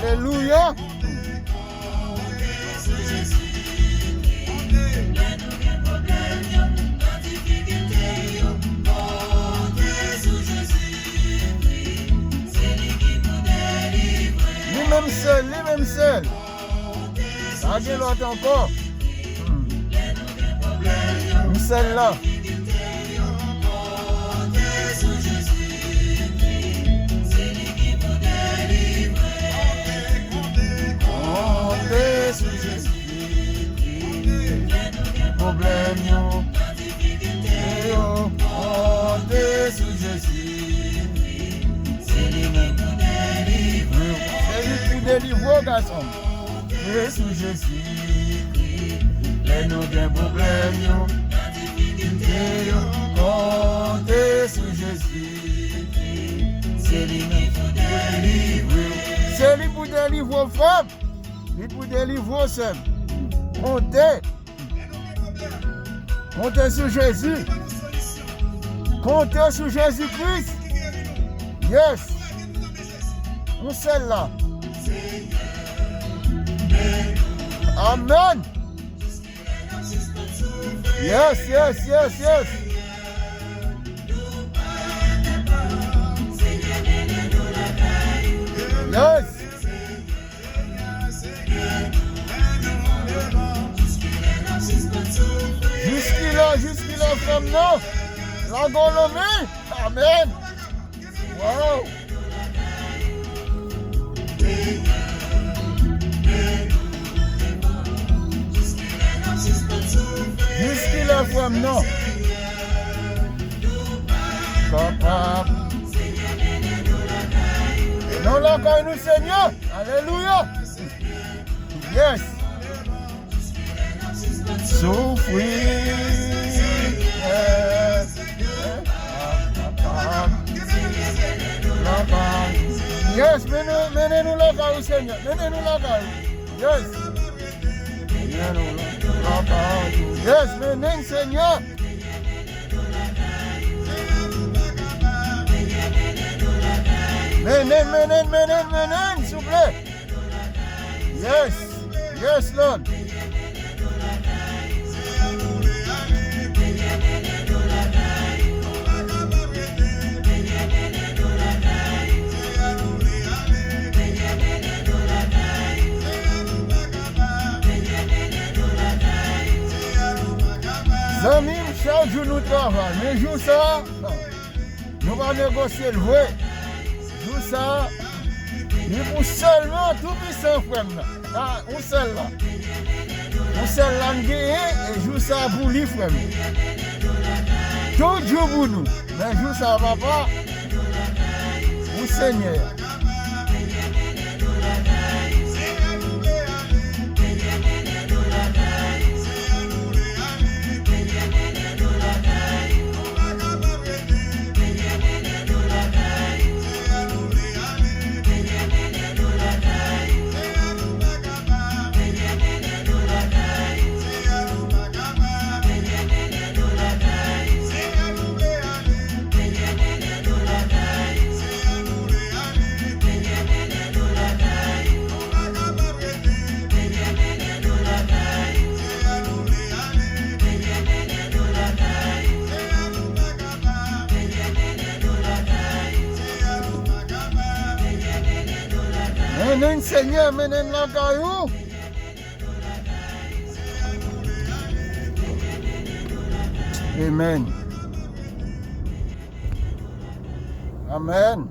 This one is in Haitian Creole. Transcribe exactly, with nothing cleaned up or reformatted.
Alelouya. Li menm sèl, li menm sèl. Pa gen lòt ankò. Hmm. M sèl la. Konte sou Jezikri. Pwoblèm yo, difikilte yo, konte sou Jezikri. Se li menm pou delivre w. Se li pou delivre w, gason. Konte sou Jezikri. Lè nou gen pwoblèm yo, difikilte yo, konte sou Jezikri. Se li menm pou delivre w. Se li pou delivre w, frè m. Li pou delivre w, sè m. Konte. Konte sou Jezi. Konte sou Jezi Kris. Yes. Yon sèl la. Amèn. Yes, yes, yes, yes. Yes. Jiskilè, jiskilè, frè m nan? Lage w nan men. Amèn. Wow. Jiskilè, frè m nan? Kapab. Nan lakay nou, Senyè. Alelouya. Yes. Soufri. Yes. Yes, mennen, mennen nou lakay ou, Senyè. Mennen nou lakay ou. Yes. Mennen nou lakay ou. Yes, mennen, Senyè. Mennen, mennen, mennen, mennen, souple. Yes. Yes, Lord. Zanmi m, chak jou nou travay, men jou sa a, nou pa negosye l vre. Jou sa a, li pou sèlman Toupisan, frè m nan. A, yon sèl la. Yon sèl la n genyen, e jou sa a pou li, frè m. Tout jou pou nou. Men jou sa a, papa, pou Senyè a. Mennen, Senyè, mennen lakay ou. Amen. Amen.